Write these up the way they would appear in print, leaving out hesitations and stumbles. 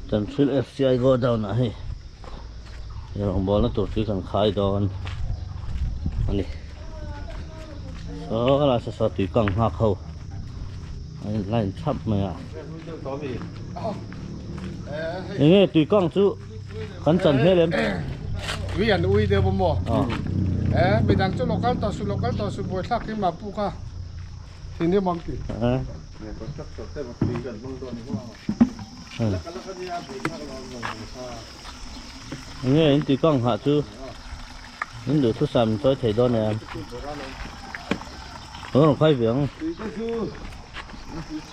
Tanhril FCI godown ah hei rawngbawlna tur tui kan khai dawn a ni. Saw lai saw saw tui kang nghak ho a in line thap mai a. Enge tui kang chu kan chan hmel em? Tui an ui deuh a maw? Eh midang chu local tawh suh local tawh suh buaithlak hi mah pu kha thin hi mang ti. Enge in tui kang nghah chu in duh thusam in chawi thei dawn em? Kan rawn khai ve ang. Tui te chu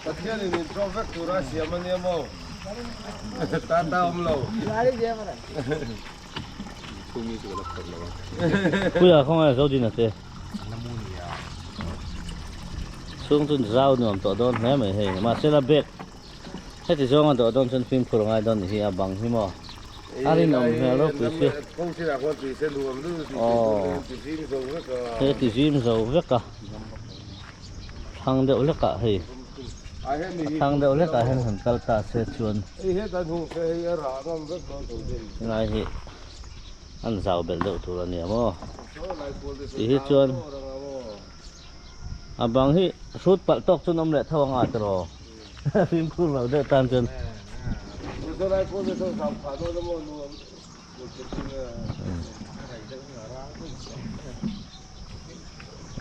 Pathianin in chaw vek tura a siam a nia maw? Ta ta awm lo. Puia khawngaih zo din a che. Chhung chu zau nuam tawh dawn hle mai hei. Mahse la bag heti zawnga dawh dawn chuan fimkhur a ngai dawn nih hi a bang hi maw. A rinawm hmel ropui si. Aw he ti zim zo vek a. Thlang deuh hlekah hei a thlang deuh hlekah hian han kal ta se chuan helai hi an zau belh deuh tur a nia maw tih hi chuan a bang hi hrut palh tawk chuan awm leh tho anga tiraw fimkhur lo deuh tan chuan.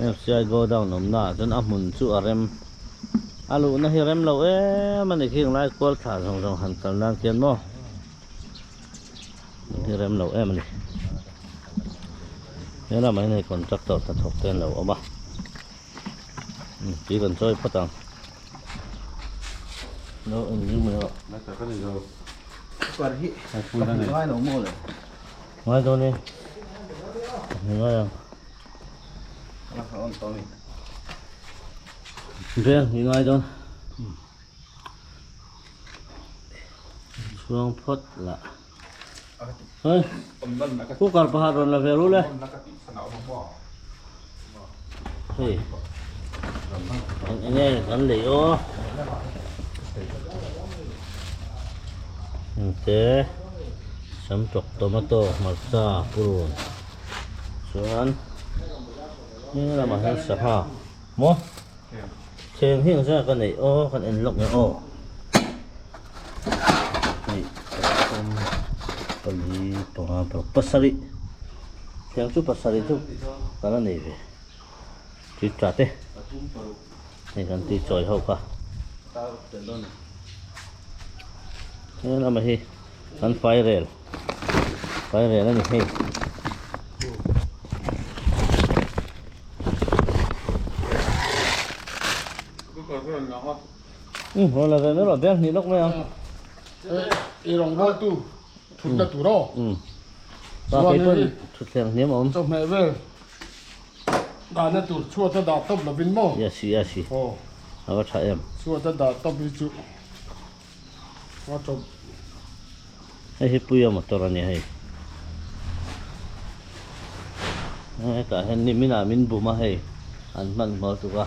FCI godown awmna ah chuan a hmun chu a rem a luhna hi rem lo em a ni khi lai kual thla zawng zawng han kal nan khian maw hi rem lo em a ni he lamah hian hei contractor hnathawk te an lo awm a tui kan chawi phawt ang. Lo en zui mai rawh. Ngai lo maw le. Ngai dawn e. Ngai ang. Veng hi ngai dawn. Chhuang phawt la. Hei. Cooker pakhat rawn la ve ru le. Hei. Eng enge kan lei aw. Te samtawk tomato hmarcha purun chuan he lamah hian sangha maw thleng hi engzah ka neih aw kan en lawk nge aw hei pathum pali panga paruk pasarih thleng chu pasarih chu ka la nei ve tui tla te hei kan tui chawi ho kha he lamah hi kan fairel fairel a ni hei. Um rawn la ve mai rawh beng hnih lawk mai ang. I rawngbâwl tu thutna tur aw. Um pa kei pawn thutthleng hniam a awm. Chawhmeh vel dahna tur chhuat a dah tawp lovin maw? Yes yes. Aw. A va tha em. Chhuat a dah tawp hi chu a tawp. Hei hi puia motor a nia hei. Hetah hian nimin ah min bum a hei an hmanhmawh tuk a.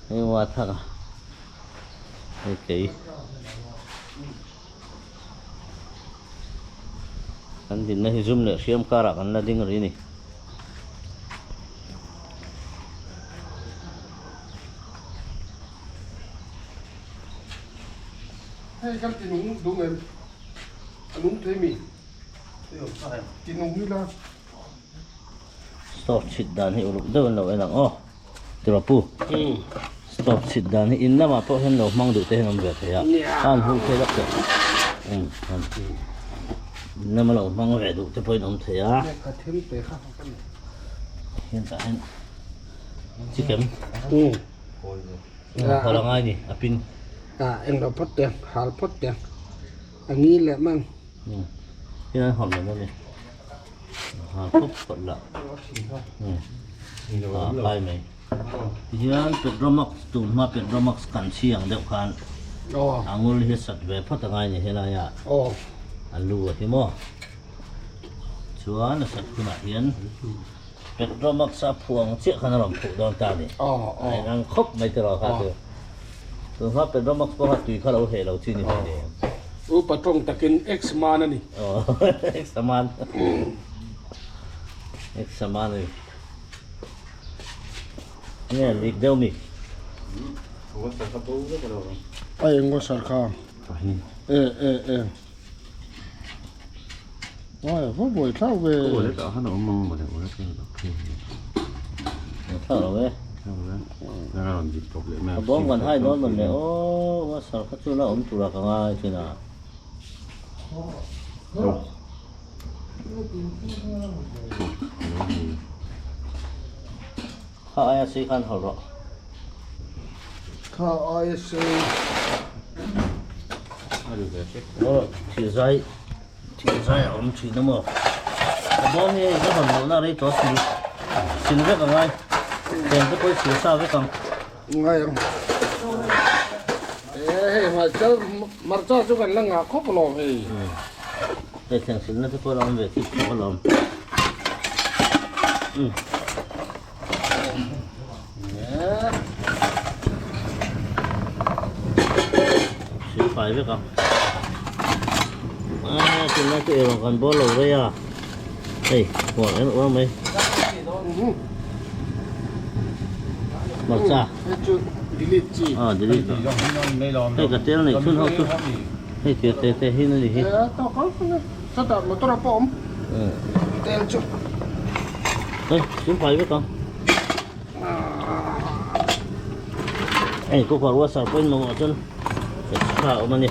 Hei ua thak a hei kei kan dinna hi zum leh hriam karah kan la ding rih a ni. Hei kan ti nung duh em a nung thei mi ti nung ila. Stove chhit dan hi uluk deuh in lo en ang aw tiraw pu stove chhit dan hi in lamah pawh hian lo hmang duh te hian awm ve thei a a an hung thei lawk teh in lama lo hmang ve duh te pawhin awm thei a hian tah hian chicken hawlh a ngai ni a pin eng lo phawt teh hal phawt teh a ngil leh mang hian an hawlh leh dawn a ni. Ha khawp phawt lah a kai mai tihian petromax tun hma petromax kan chhi ang deuh khan a ngul hi sat ve phawt a ngai ni helai ah a lu a hi maw chuan a sat hunah hian petromax a phuh ang chiah khan a rawn phuh dawn ta a ni a inang khawp mai tiraw kha chu. Tunhma Petromax pawh kha tui kha lo heh lo chi ni hmel em. Upa tawng takin ex man a ni. Aw ex a man. Ex a man a ni. Nge lik deuh mi. A eng washer kha. E e e. Ai va buai thlak ve. Thlak lo e. A bawng kan hai dawn man le aw washer kha chu la awm tura ka ngai thin a. Kha aia sei khan hawlh rawh. Kha aia sei. Aw thilzai thilzai a awm thin a maw. Ka bawm hi hei ka hawn lohna rei tawh sil sil vek ang ai. Tlem te pawh i sil sa vek ang. Ngai ang. E hei hmarcha hmarcha chu kan la ngah khawp alawm hei. Hei thleng silna te pawh la awm ve thik thawk alawm. Sil fai vek ang. A tunlai chu eirawng kan bawl lo rei a. Hei huang en uar mai. Hmarcha. Ah delete hei ka tel nei chhun ho chu hei tir te te hin a ni hi. Hei sil fai vek ang. Hei cooker washer pawhin mamawh chuan extra a awm a ni.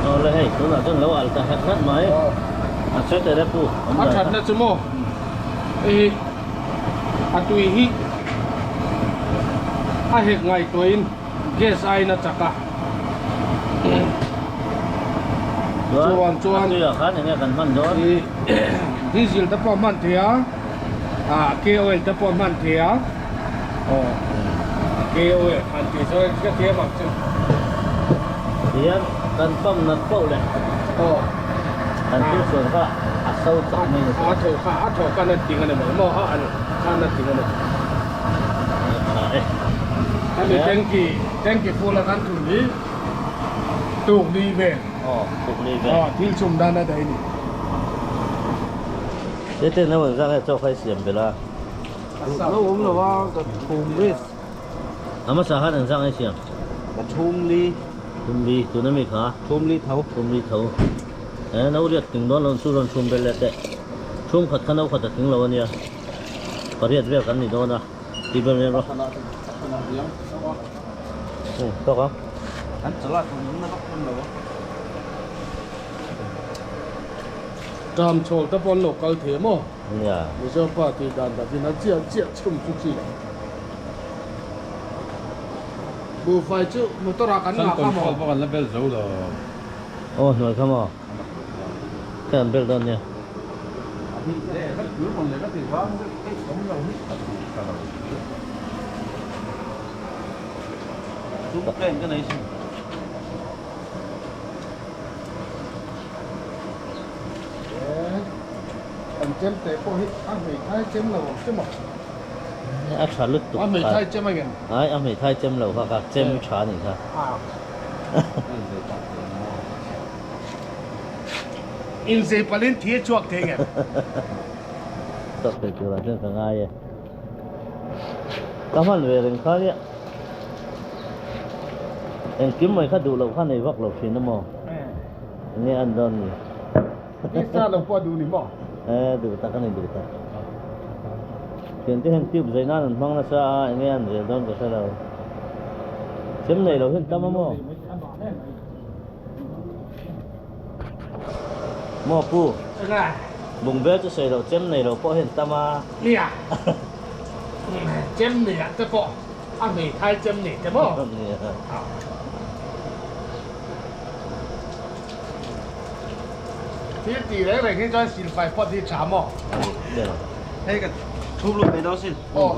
Awle hei tunah chuan lo al ta hek hek mai a sawi teh rep u awm A thatna chu maw hei hi a tui hi a hek ngaihtuahin gas aiin a chak a chuan chuan a tuiah khan enge kan hman dawn diesel te pawh hman thei a ah ke oil te pawh hman thei a aw ke oil han tih chuan ka thiam ang chu tihian kan pump nat poh leh aw kan thil suan kha a so chak mai ni a thaw kha a thaw kha na ting a ni mai maw a an kha na ting a ni tha e hemi tanky tanky full a kan thun hi tuk li vel aw tuk li vel aw thil chhum dan a daih a ni. Tete no ang zang e chaw kha i siam belh a. No awm lo a ka thum ri. A hmasa khan eng zang e siam? Ka thum li. Thum li tuna mi kha? Thum li tho. Thum li tho. E no riat ting dawn lo chu rawn thum belh leh teh. Thum khat kha no khat a tling lo ania. Pariat vel kan ni dawn a. Ti ber nen rawh. Tawk ang. An chalah thum na vak hman lo a. Ṭam chhawl te pawh an lo kal thei maw? Nia. Mizo pa tih dan dakin a chiah chiah chhum chu chi lo. Buhfai chu motor ah kan ngah kha maw? Sun control pawh kan la bel zo lo. Aw hnuai kha maw? Ka an bel dawn nia. An chem teh pawh hi a hmeithai chem lo ang che maw? A tha lutuk A hmeithai chem a ngen. Ai a hmeithai chem lo kha kha chem tha a nih kha. Inzei palhin thi a chhuak thei nge. Chhuak thei turah chuan ka ngai e. Ka hman ve reng kha nia. Engkim mai kha duh loh kha nei vak lo thin a maw? Enge an dawn ni? Pizza lo pawh a duh ni maw? E duh tak a ni duh tak. Thiante hian tube zai nan an hmang nasa a enge an zel dawn ka hre lo. Chem nei lo hian tam a maw? Maw pu? Bungbel chu sawi loh chem nei lo pawh hian tam a. Nia. Chem nei ah te pawh a hmeithai chem nei te maw? Nia. Thil tih reng reng hi chuan silfai phawt hi tha maw? Hei ka chhum lut mai dawn sin. Aw.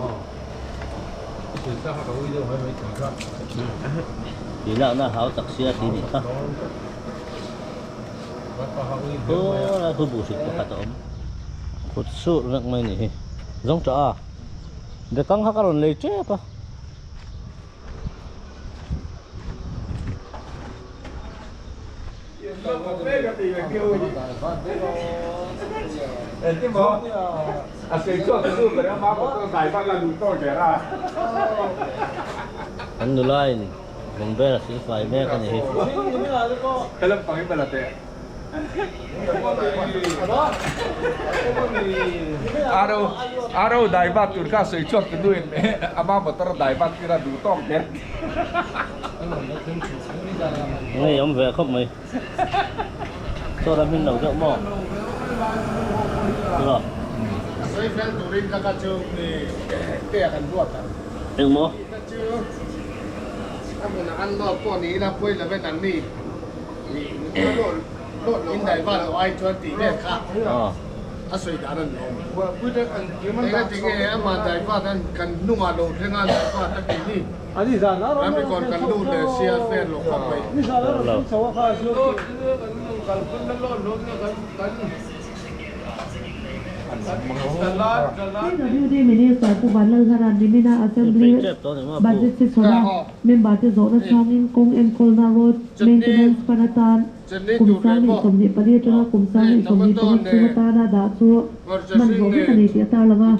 Tui lakna hau tak sia tih nih kha. Aw lai khu buh hrik pakhat a awm. Kut sur vek mai nih hi. Zawng tah a. Bekang kha ka rawn lei tep a. Kan nula in bungbel a silfai mek a ni hi. Aro daivat tur kha sawi chhuak tu nuin ama motor a daivat tir a duh tawk der. Ngei awm ve khawp mai. Chaw lam hin lo deuh maw? Tiraw? A sawi fel turin ka ka chu ni te a kan ruat ang. Eng maw? Ka chu a hmunah an lawk pawh ni ila pawi lo ven ang ni. In daiva lo ai chuan tih vel kha a sawi dan an lo awm. Enga tinge amah daiva an kan hnungah lo thleng a daiva ta tih ni. Ramri kawn kan lut leh sia fair lo khawp mai. PWD Minister Pu Vanlalhara'n nimina Assembly Budget session-a member te zawhna chhangin kawng enkawlna road maintenance fund atan kum 2024 atanga kum 2025 chhung atana dah chu hman zawh vek a ni tih a tarlang a.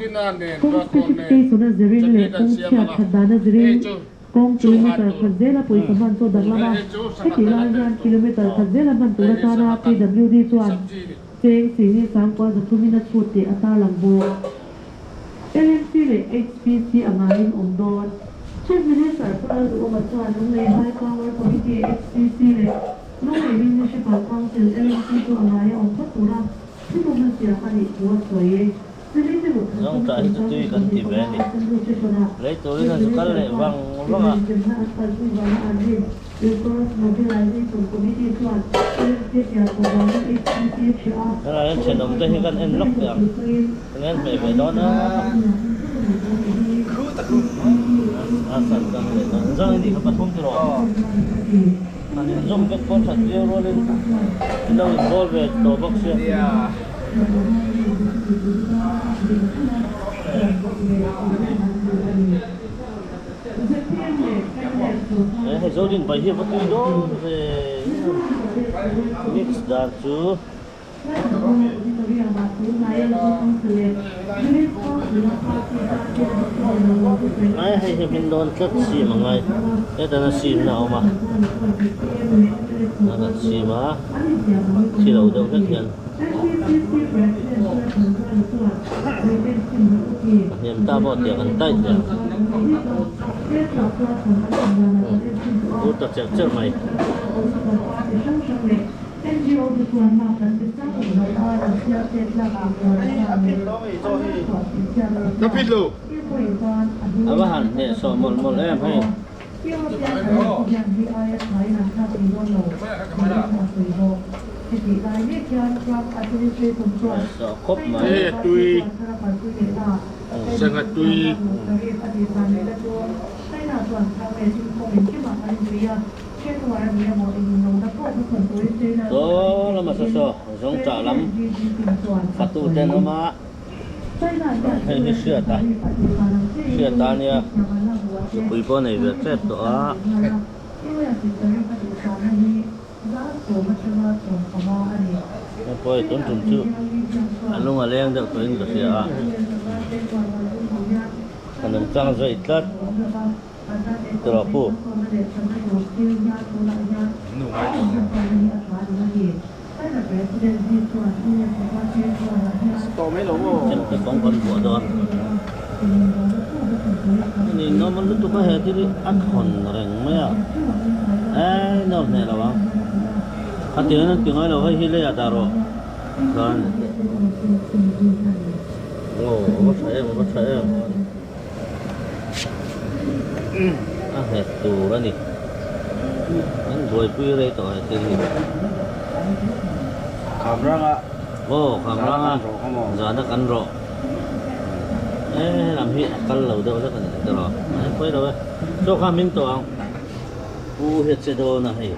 Kawng specification a zirin leh kawng chhiat that dan a zirin kawng kilometre khat zela pawisa hman chu a danglam a. Hetih lai hian kilometre khat zela hman tur atana PWD chuan cheng singli sangkua zathumin a chhut tih a tarlang bawk. LMC leh HPC a ngaiin awm dawn. Chief Minister Pu Lalduhawma chuan Lunglei High Power Committee, HPC, leh Lunglei Municipal Council, LMC, chu a ngai a awm phawt tura thutawmna siam a nih thu a sawi. Zawngṭah hi chu tui kan ti ve a ni. Lei turin a zu kal leh vang vang a. Helai hian thenawm te hi kan en lawk teh ang. Kan en hmeh ve dawn a. A san kan leh dawn. Zawng i nih kha pathum tiraw? Han inzawm vek pawh that viau rualin i lo inbawl ve tawh bawk sia. He hei Zodin pai hi a va tui dawn ve mix dan chu. Ngai hei hi hmin dawn tlat sim a ngai hetana simna a awm a a kan sim a thi lo deuh hlek hian a hniam ta pawh tiang an taih teh ang ur ta cherh cherh mai. A va han hnehsawh mawlh mawlh em hei. Hnehsawh khawp mai. Saw lama saw saw zawngṭah lam fatu te an awm a hei hi hriat a hriat a nia nupui pawh a nei ve tep tawh a. Hei pawh hei tun tum chu a lung a leng deuh tawhin ka hria a ka nungchang zawih tlat. Tiraw pu? Chemte kawng kan buah dawn. Ni normal lutuk a he thil hi a thawn reng mai a. Eii nawr hneh lo ang. Khatiang in an ti ngai lo hei hi leiah dah rawh. Chuan aw a va tha em a va tha em. A nghet tur a ni. An buaipui rei tawh he thil hi. Khamranga. Aw khamranga zana kan rawh. He lam hi a kal lo deuh hlek a ni tiraw a pawi lo e chaw kha hming tawh ang pu hi a che dawn a hei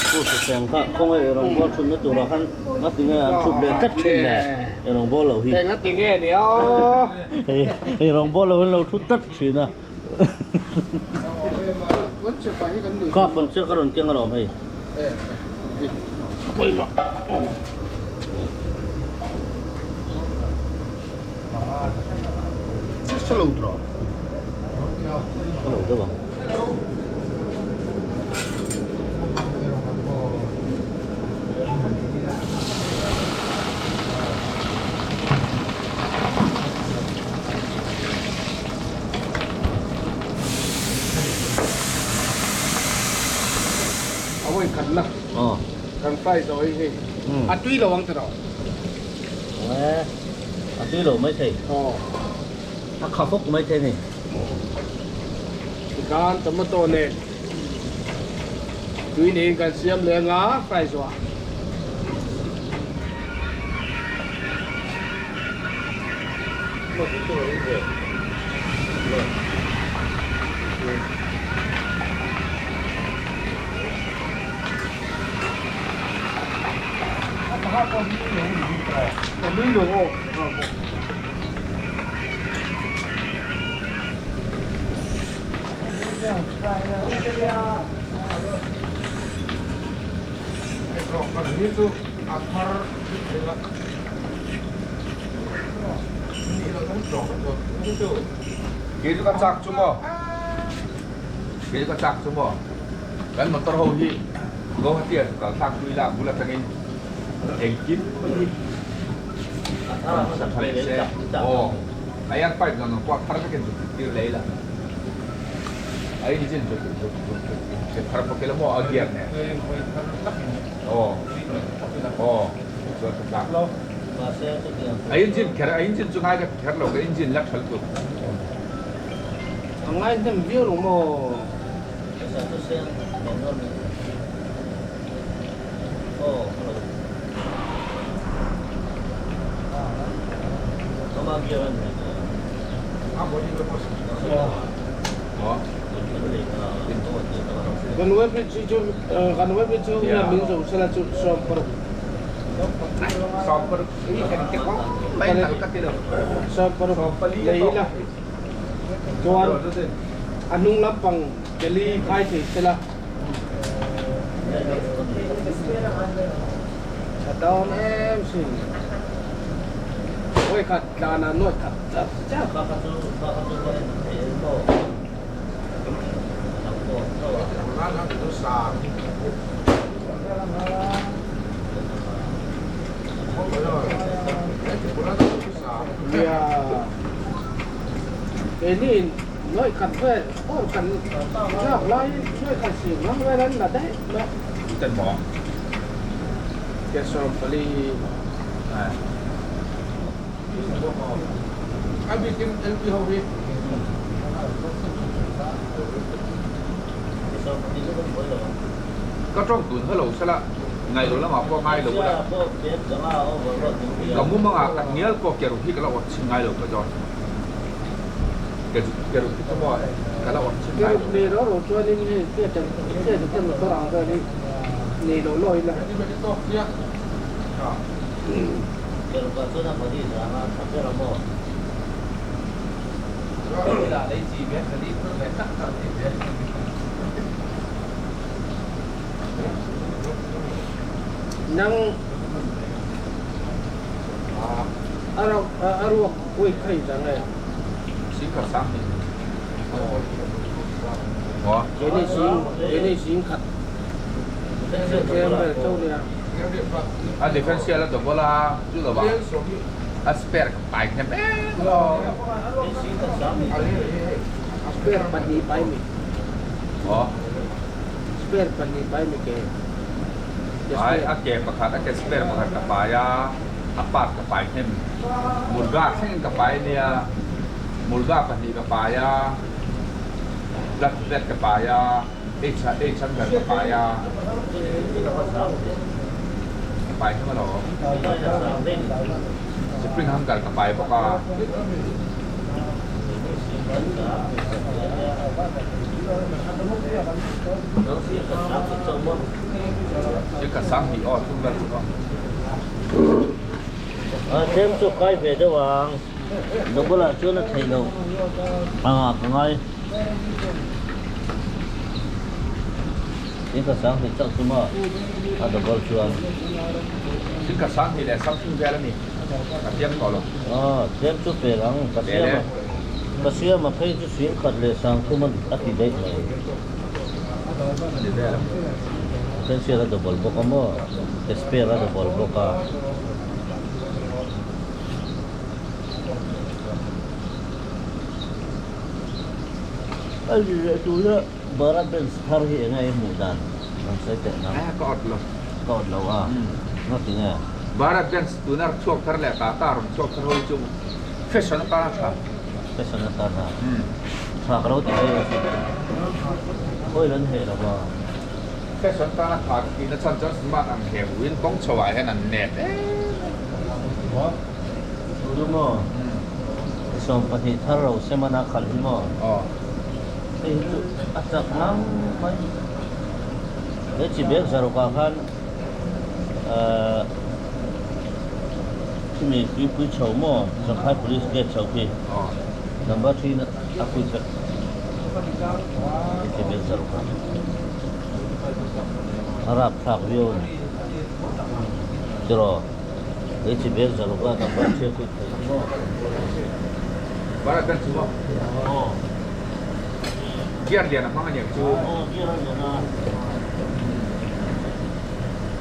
pu hriseng kha khawnge ei rawng bawl thutna turah khan ngati nge an thut leh tlat thin le ei rawng bawl loh hi Engati nge ni aw ei rawng bawl loh in lo thut tlat thin a Kha pawn chiah ka rawn keng alawm hei. Ka lo deuh ang. A vawi khat na kan fry zawh hi hei a tui lo ang tiraw? A tui lo mai thei. A kha fawk mai thei a ni. Tikhan tomato nen tui niin kan siam leh anga fry zawh ah. Kei chu ka chak chu maw Kei chu ka chak chu maw Kan motor ho hi Guwahati ah chu kal thlak tui la bul atangin engkim mai hi tha leh se aw a air pipe zawng zawng pawh a thar vekin zuk tir leh ila a engine zuk zuk zuk zuk thar bawk ila maw a gear nen aw aw chuan ka tlak a engine kher a engine chu ngai ka ti kher lo ka engine la tha lutuk. A ngai hnem viau lo maw? Kan web chu chu kan web chu min zo sela chu sawm paruk sawm paruk sawm paruk lei ila chuan a hnung lampang keli khai thei sela Tha dawn em sin. Vawi khat tlan ah nawi khat char char. Nia keini nawi khat vel aw kan lak lai nawi khat si ngam vel an la daih mai. Ten maw? Ke 40. A bikin LP ho hi. Ka tawng tun halo sela ngai lo lamah pawh ngai lo la. Ka mumanga ka hnial pawh keru hi ka la awt chhin ngai lo ka zawt. Keru hi chu maw ka la awt chhin ngai lo. Keru nei ro ro chuanin hei hriat motor ang vel hi nei lo lo ila. Nang a ruak kuai khai zang e. Keini sing keini sing khat tlem vel chauh nia. A differential a double a chu lo ah a spare ka pai hnem em lo. Spare pahnih pai mi. Aw. Spare pahnih pai mi ke. Ai a ke pakhat a ke spare pakhat ka pai a a part ka pai hnem murga thleng in ka pai ania murga pahnih ka pai a flat plate ka pai a. H hundred ka pai a, ka pai hlawm alawm. Spring hanger ka pai bawk a. Ka sang hi aw thung vel chu aw. A tlem chu kai ve deuh ang. Double ah chuan a theih loh angah ka ngai. Singkhat sang hnih chauh chu maw a double chuan. Singkhat sang hnih leh something vel a ni. Ka chiang tawh lo. Aw tlem chu pel ang. Ka siam a ka siam a phei chu singkhat leh sang thum a ti daih mai. Ani vel ang. Pencil a double bawk a maw spare a double bawk a. A ni leh tuna Bharat Benz thar hi enge i hmuh dan kan sawi teh nang? Ka awt lo. Ka awt lo a, nga ti nge? Bharat Benz tuna chhuak thar leh Tata rawn chhuak thar ho hi chu fashion atana tha. Fashion atana tha ka lo ti phei asin. Oil an heh lo va. Fashion tana tha ka tihna chhan chuan smart ang he huin kawng chho ah hian an nep em em. Chu maw? 12 thar ro semana khalh hi maw? Aw. Hei hi chu a chak ngang mai. He chi bag zaruk ah khan ahh chumi tuipui chho maw Champhai Police gate chho khi number 3 na a pui vek. He chi bag zaruk ah a rapthlak viau a ni. Tiraw? He chi bag zaruk ah number 3 a pui thei maw? Bharat kan chu maw? Aw. Gear lian a hmang aniang chu. Aw gear a lian a.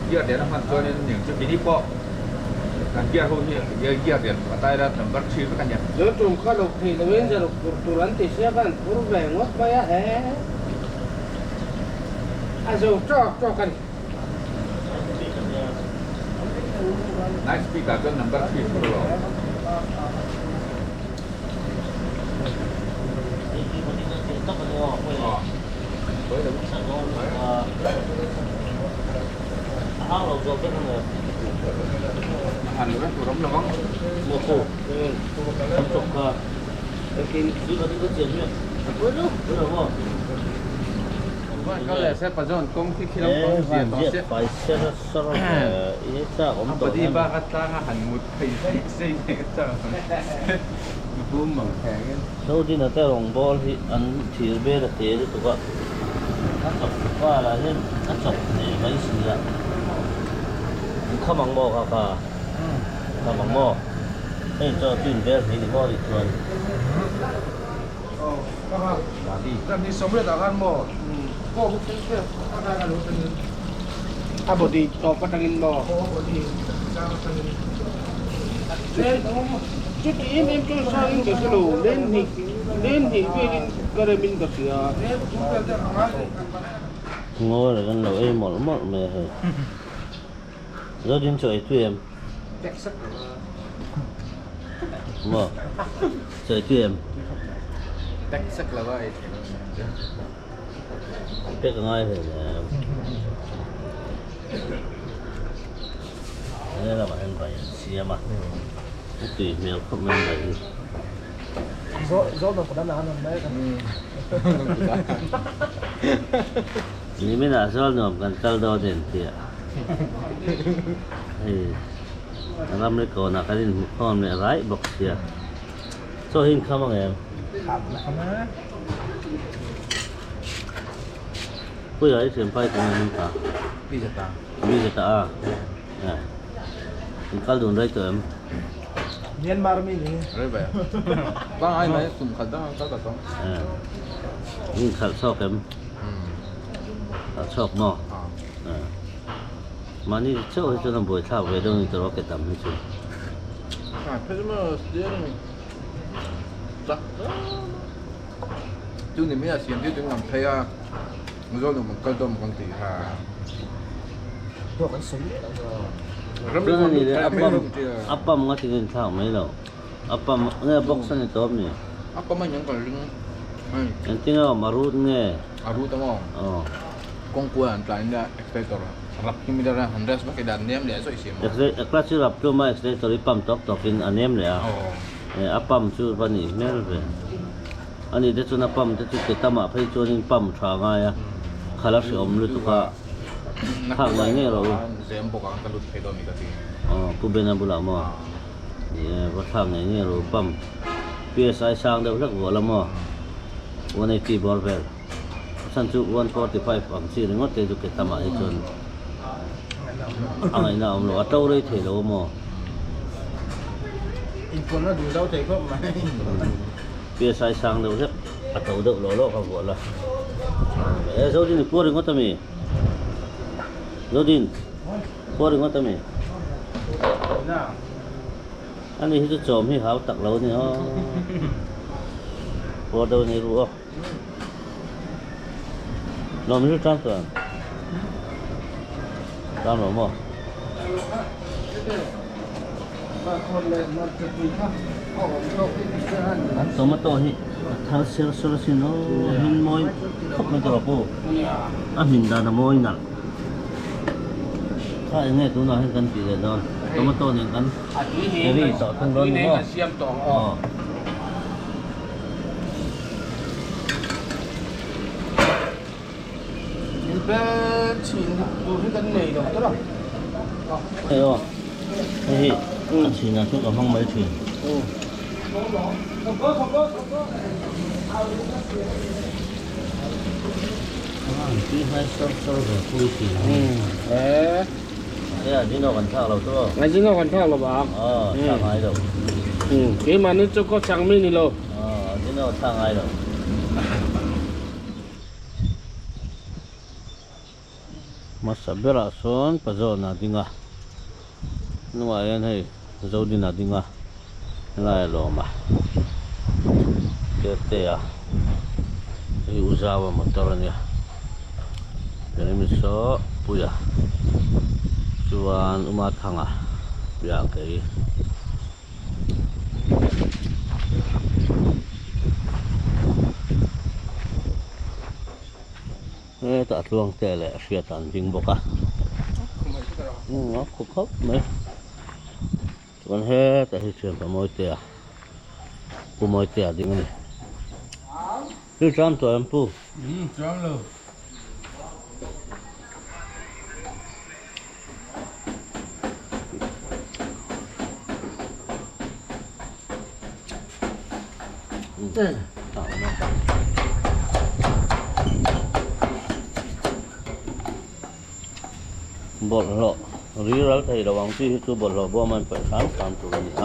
Gear lian a hman chuanin aniang chu kini pawh kan gear ho hi gear lian a taira number 3 vek aniang. Zo tum kha lo phei lo in zaruk phur tur an ti sia khan phur ve ngawt mai a he a zo tawk tawk a ni. Nine speed ah chuan number 3 phur lo. Zodina te rawngbawl hi an thir vel a te lutuk a, a chawp val ah hian a chawp hneh mai si a, in kham ang maw kha kha kham ang maw hei chaw chu in vel thei ni maw tih chuan. A body tawp atangin maw? Chuti em em chuan sangin ka hre lo, len hnih len hnih velin ka remin ka hria. Ngawi reng an lo ei mawlh mawlh mai a hei. Zodin chu ei tui em? Maw? Chu ei tui em? Pek a ngai hle em? He lamah hian bai an siam a, a tui hmel khawp mai bai hi. Niminah zawl nuam kan kal dawn em tih a hei ramri kawnah kan inhmu khawm leh raih bawk sia. Chaw hi inkham ang em? Puia i thiam pai tum em ta? Bizata. Bizata a? Eh. In kal dun rei tawh em? Myanmar mi ni. Rei bai. Bang ai mai kum khat dang kal ka tawng. Eh. In khalh chhawk em? Khalh chhawk maw? Eh. Mahni chauh hi chuan a buaithlak ve deuh ni tawh a ke tam hi chu. Ah, phei chu maw steering chak Chu ni mai a siam tir chu ngam phei a, Mizo nu kan kal dawn maw kan ti ha. Chuan a ni leh a pump a pump nga ti in thlak mai lo. A pump nge box a ni tawp ni. A pump a ni ang kan ring. Engtin nge awm a root nge? A root a maw? Aw. Kawng kual an tlan ila accelerator rap tum ila han rest vak ila an nem leh zawih si maw. Clutch hi rap tum a accelerator hi pump tawk tawk in a nem leh a, a pump chu va nih hmel ve. Ani te chuan a pump te chu ke tamah phei chuanin pump tha a ngai a, khalh a hrehawm lutuk a, thlak ngei ngei rawh u. Zem bawk ang ka lut phei dawn ni ka ti. Aw Pu Bena bulah maw? Ni e, va thlak ngei ngei rawh u pump PSI sang deuh hlek vuah la maw? 180 bawr vel. A chhan chu 145 ang chi ringawt te chu ke tamah hi chuan a ngaihna a awm lo, a to rei thei lo a maw? Inpawlna duh zo thei khawp mai. PSI sang deuh hlek a to deuh lawh lawh kha vuah la. E Zodin i puar ringawt a mi? Zodin puar ringawt a mi? Ani hi chu chawm hi hau tak lo a ni aw. Puar deuh a ni ru aw. Lawm hi tang chuan tang lo maw? An tomato hi a thar ser ser asin aw a hmin mawi khawp mai tawh pawh a hmin dan a mawi nalh kha eng nge tunah hian kan tih leh dawn tomato nen kan eri tawh thung dawn ni maw aw. Hei aw, hei hi a chhinah chu ka hmang mai thin. An tui hnai sawr sawr ve pui thin hi. Hei a zin aw kan thlak lo chu aw. A zin aw kan thlak lo bak. Aw, thlak ngai lo. Keimah ni chu ka chang mi ni lo. Aw, a zin aw thlak ngai lo. Hmasa berah sawn Pazawna a ding a, hnungah hian hei Zodina a ding a, helai a lawm a, Tete a, hei Uzaua motor a nia, Jeremy saw Puia chuan Umathanga piah kei. Hetah tluang te leh hriat an ding bawk a a khaw khawp mai chuan hetah hi thian pa Mawitea Pu Mawitea ding a ni thil tlam tawh em Pu? Tlam lo. Bawlhhlawh riral thei lo ang chi hi chu bawlhhlawh bawm a inpaih hram hram tur a ni a.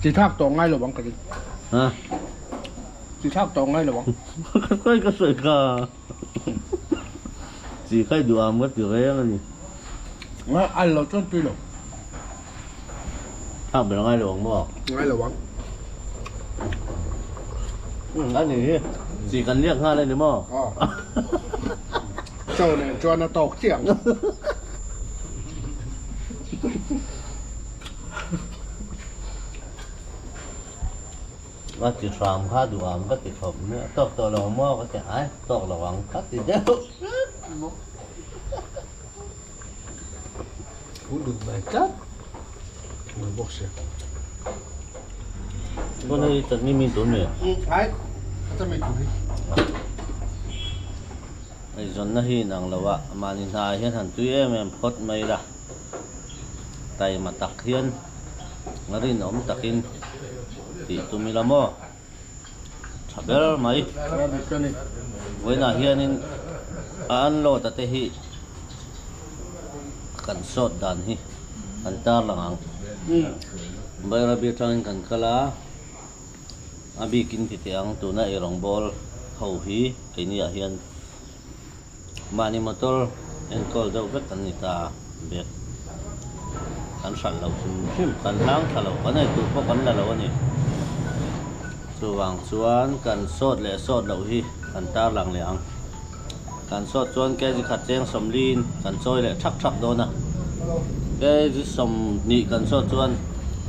Chi thak tawh ngai lo ang ka ring. Ha? Chi thak tawh ngai lo ang. Ka sawi ka sawi ka. Chi khai duh am ka ti reng a ni. Nga al lo chuan tui lo. Thak ber ngai lo ang maw? Ngai lo ang. A ni hi. Chi kan liak nghal a ni maw? Aw. Chaw nen chuan a tawk chiah ang. Ka ti hram kha duh ang ka ti khawp mai a, tawk tawh lo ang maw ka ti ai, tawk lo ang ka ti deuh. Thu dut mai tlat mai bawk sia. Chuan hei chutney mi tur ni. Ai, a ta mi tur hi. Hei zawnna hi inang lo a, mahni hna ah hian han tui em em phawt mai la. Taima tak hian rinawm takin tih tum ila maw? Tha ber mai. Vawiinah hianin a unload a te hi kan sawt dan hi kan tarlang ang. Bairabi atangin kan kal a, a bikin ti teh ang tuna eirawng bawl ho hi keini ah hian Mahni motor enkawl deuh vek kan ni ta bek. Kan hralh lo hrim hrim, kan hlang thla lo, kan eitur pawh kan la lo a ni. Chuvang chuan kan sawt leh sawt loh hi kan tarlang leh ang. Kan sawt chuan kg khat cheng sawmliin kan chawi leh thak thak dawn a, kg sawmhnih kan sawt chuan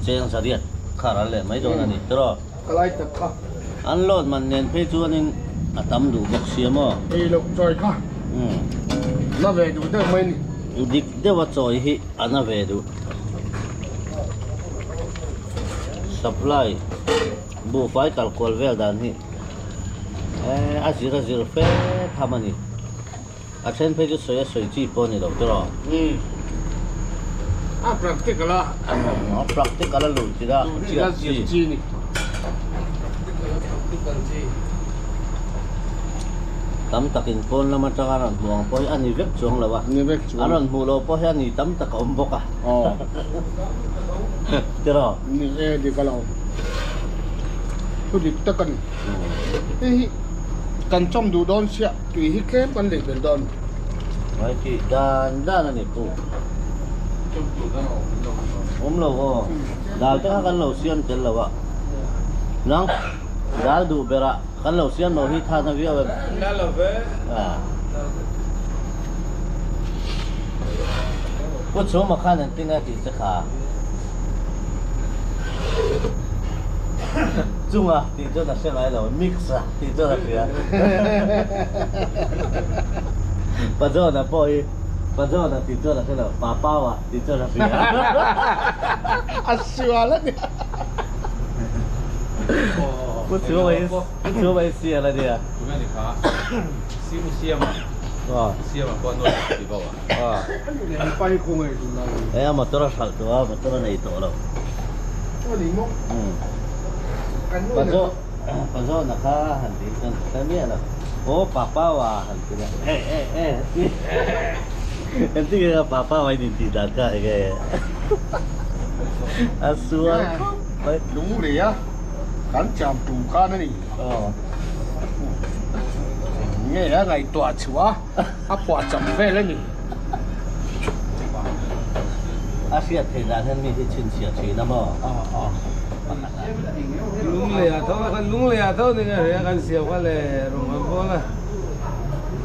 cheng zariat kha ral leh mai dawn a ni tiraw? Ka lai tak kha. An load man nen phei chuanin a tam duh bawk sia maw? Ei loh chawi kha na ve duh deuh mai ni. Dik deuha chawi hi a na ve duh. Supply buhfai kalkual vel dan hi. A zir a zir fe tham a ni. A then phei chu sawi a sawi chi pawh a ni lo tiraw? Umm. A practical a. A practical a luh chi a hriat chi. Chi ni. Practical chi. Tam takin pawn lam atanga rawn hmuh ang pawh hi a ni vek chuang lo a. Ni vek chuang. An rawn hmuh loh pawh hi a ni tam tak a awm bawk a. Aw. Tiraw? Ni e dik a lo. Thu dik tak a ni. Hei hi kan chawm duh dawn sia tui hi tlem kan lei belh dawn. Mai tih dan dan a ni pu. Chawm duh dan a awm lo. Awm lo aw. Dal te kha kan lo siam tel lo a. Nang dal duh berah kan lo siam lo hi than a viau em? La lo ve. Pu Chhuma khan engtin nge tih che kha? Chunga tih chuan a hre ngai lo, mix a tih chuan a hria. Pazawna pawh hi Pazawna tih chuan a hre lo, Papaua tih chuan a hria. A sual a nia. Pu Chhuma hi Pu Chhuma hi sial a nia. Tunge ni kha? Simu Siama. Siama pawh a nuai tih bawk a. He a motor a hralh tawh a, motor a nei tawh lo. Pa zawhna kha han tih chuan ka hre miah lo. Aw Papaua han ti leh e e e ti. Engtin nge ka Papaua in intih dan kha enge a sual khawp mai. Lunglei a kan cham tum khan a ni. Nge a ngaihtuah chhuah a. A phuah cham vel a ni. A hriat theih dan hian mi hi chhinchhiah thin a maw? Lunglei ah tho khan lunglei ah tho ni nge hria kan siam kha le rawng kan bawl a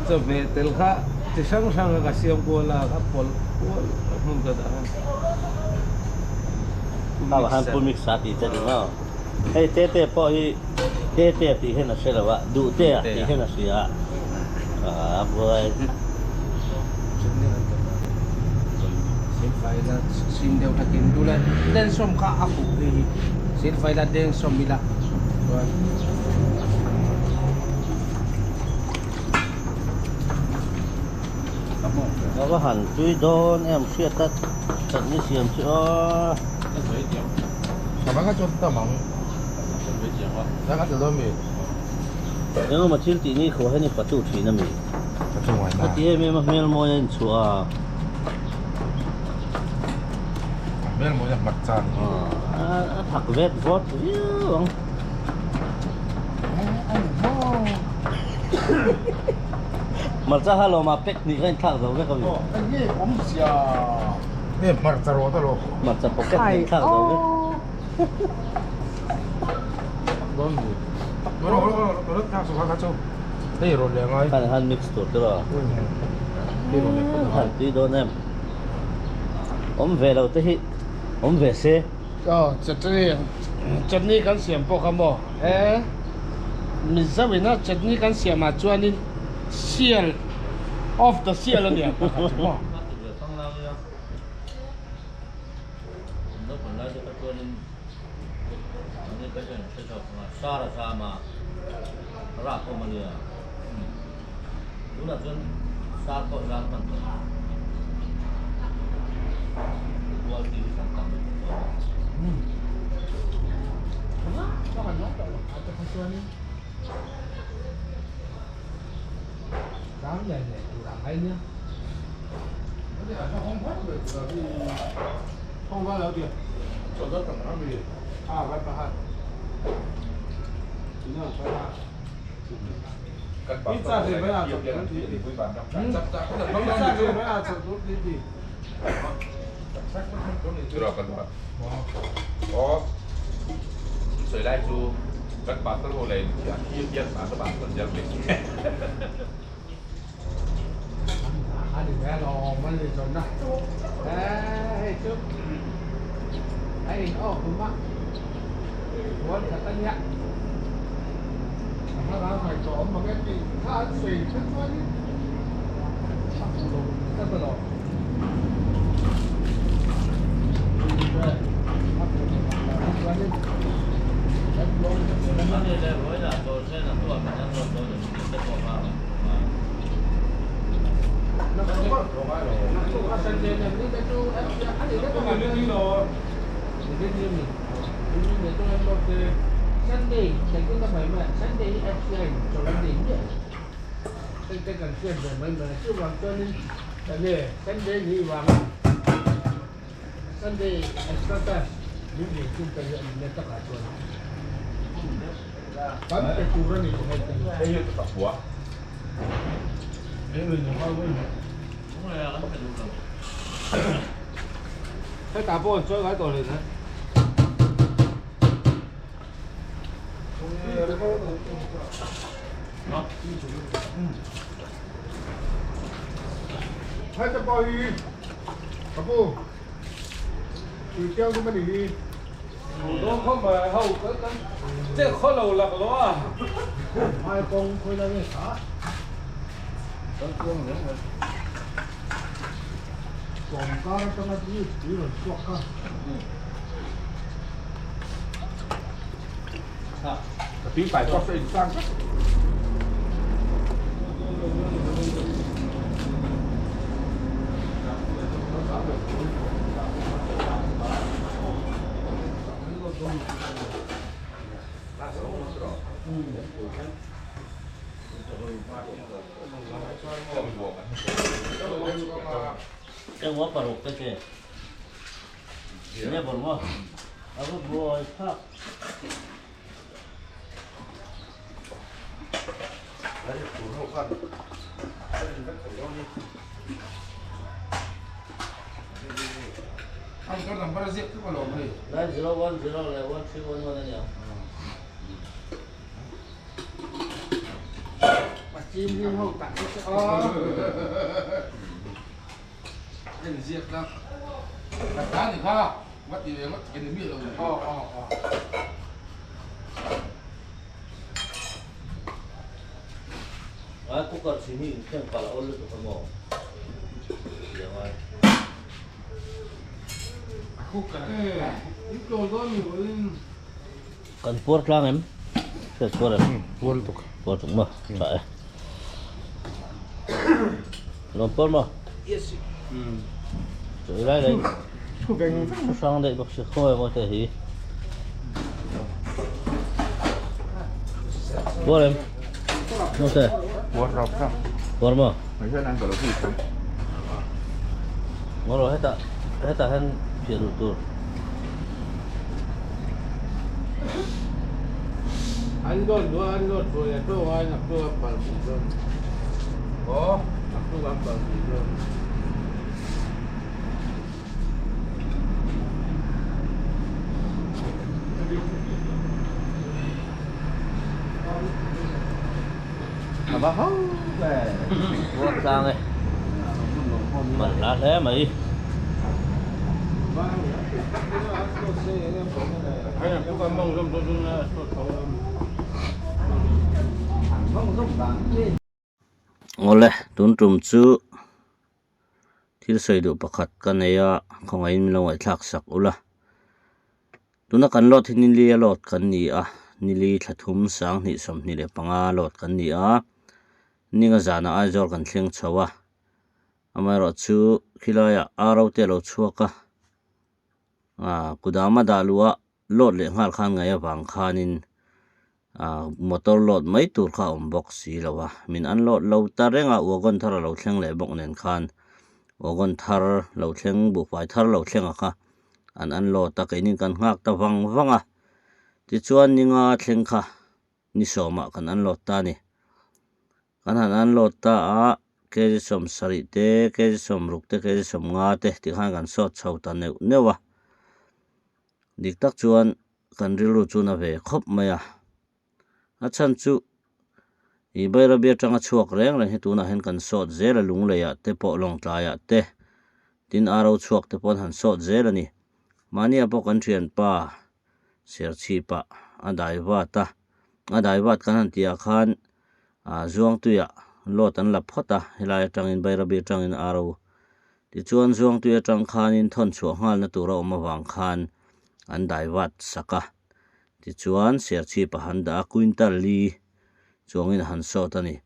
chawhmeh tel kha chi hrang hrang a ka siam kual a ka pawlh kual a hmun ka dah khan. Kha khan pu mix a tih che ni maw? Hei tete pawh hi tete tih hian a hre lo a, duhte a tih hian a hria a, a buai. Silfai la sin deuh thakin tuna densawm kha a huh hei hi silfai la dengsawm ila chuan Ka va han tui dawn em hriat a chutney siam chu aw. Engemaw thil tih ni khuah hian i patu thin a mi? A ti em em a hmel mawi a inchhuah a. A thak vet vawt viau ang. Hmarcha kha lawm ah pack hnih kha inthlak zo vek a mi? Hmarcha pocket hnih inthlak zo vek. Khan han mix tur te rawh. Han tui dawn em. Awm ve lo te hi awm ve se. Aw chutney chutney kan siam pawh kha maw he Mizo ina chutney kan siam ah chuanin sial of the sial a nia pakhat chu maw. Naupang lai te kha chuanin mahni ka hian hre zawk ang a, sar a zam a, rap awm a nia. Tunah chuan sar pawh zam hman tawh lo. Quality hi kan tam lutuk tawh a. Kan puar tlang em? Hriat puar em? Puar lutuk. Puar tuk maw? Tha e. Lawm puar maw? Yes. Chu lai lai. Thu hrang daih bawk si khawi maw te hi. Puar em? Maw te? Puar rap rap. Puar maw? Mai hian an ka lo pui thei. Ngaw rawh hetah hetah hian phiah duh tur. Puar tlang e man hla hle mai. Awle tun tum chu thil sawi duh pakhat ka nei a khawngaihin min lo ngaihthlak sak ula tuna kan load hi nili a load kan ni a nili thla thum sanghnih 25 load kan ni a ninga zanah Aizawl kan thleng chho a amaherawhchu khilaiah aro te a lo chhuak a ah kudama dah luh a. Load leh nghal khan ngaih avang khanin ah motor load mai tur kha a awm bawk si lo a, min unload lo ta reng a, wagon thar a lo thleng leh bawk nen khan wagon thar lo thleng buhfai thar lo thleng a kha an unload a keinin kan nghak ta vang vang a tichuan ninga thleng kha ni sawmah kan unload ta a ni. Kan han unload ta a, kg 70 te, kg 60 te, kg 50 te tih khan kan sawt chho ta neuh neuh a. Dik tak chuan kan rilru chu na ve khawp mai a. A chhan chu Ih Bairabi atanga chhuak reng reng hi tunah hian kan sawt zel a lungleiah te pawh lawngtlaiah te tin aro chhuak te pawh an han sawt zel a ni. Mahnia pawh kan thianpa Serchhipah a dai vat a, a dai vat kan han tihah khan ah Zuangtuiah load an la phawt a, helai atangin Bairabi atangin aro tichuan Zuangtui atang khanin thawn chhuah nghalna tur a awm avang khan an dai vat sak a, tichuan Serchhipah han dah a quintal li chuangin a han sawt a ni.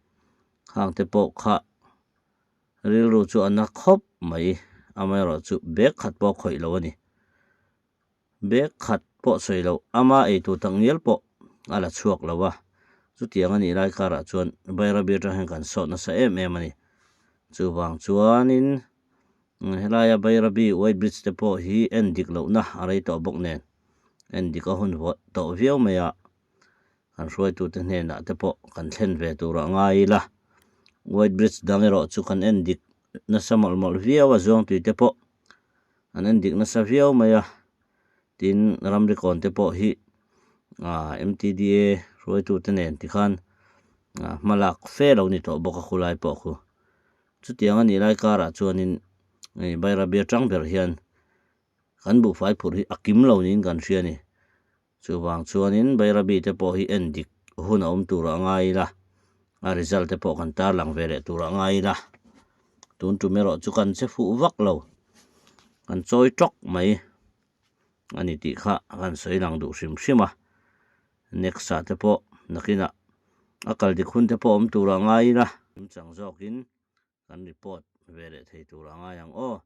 Khang te pawh kha rilru chu a na khawp mai, amaherawhchu bag khat pawh a khawih lo a ni. Bag khat pawh sawi loh, ama eitur tak ngial pawh a la chhuak lo a, chutiang a nih lai karah chuan Bairabi atang hian kan sawt nasa em em a ni. Chuvang chuanin helaia Bairabi White Bridge te pawh hi en dik lohna a rei tawh bawk nen, en dik a hun tawh viau mai a, kan hruaitute hnenah te pawh kan thlen ve tur a ngai ila. White Bridge dang erawh chu kan en dik nasa mawlh mawlh viau a, Zuangtui te pawh an en dik nasa viau mai a tin ramri kawn te pawh hi ah M_T_D_A hruaitu te nen tikhan ah hma lak fe lo ni tawh bawk a khulai pawh khu chutiang a nih lai karah chuanin hei Bairabi atang ber hian kan buhfai phurh hi a kim lo niin kan hria a ni chuvang chuanin Bairabi te pawh hi en dik hun a awm tur a ngai ila a result te pawh kan tarlang ve leh tur a ngai ila. Tun tum erawh chu kan che fuh vak lo, kan chawi tawk mai a ni tih kha kan sawi lang duh hrim hrim a, next ah te pawh nakinah a kal dik hun te pawh awm tur a ngai ila, chang zawkin kan report ve leh thei tur a ngai ang aw.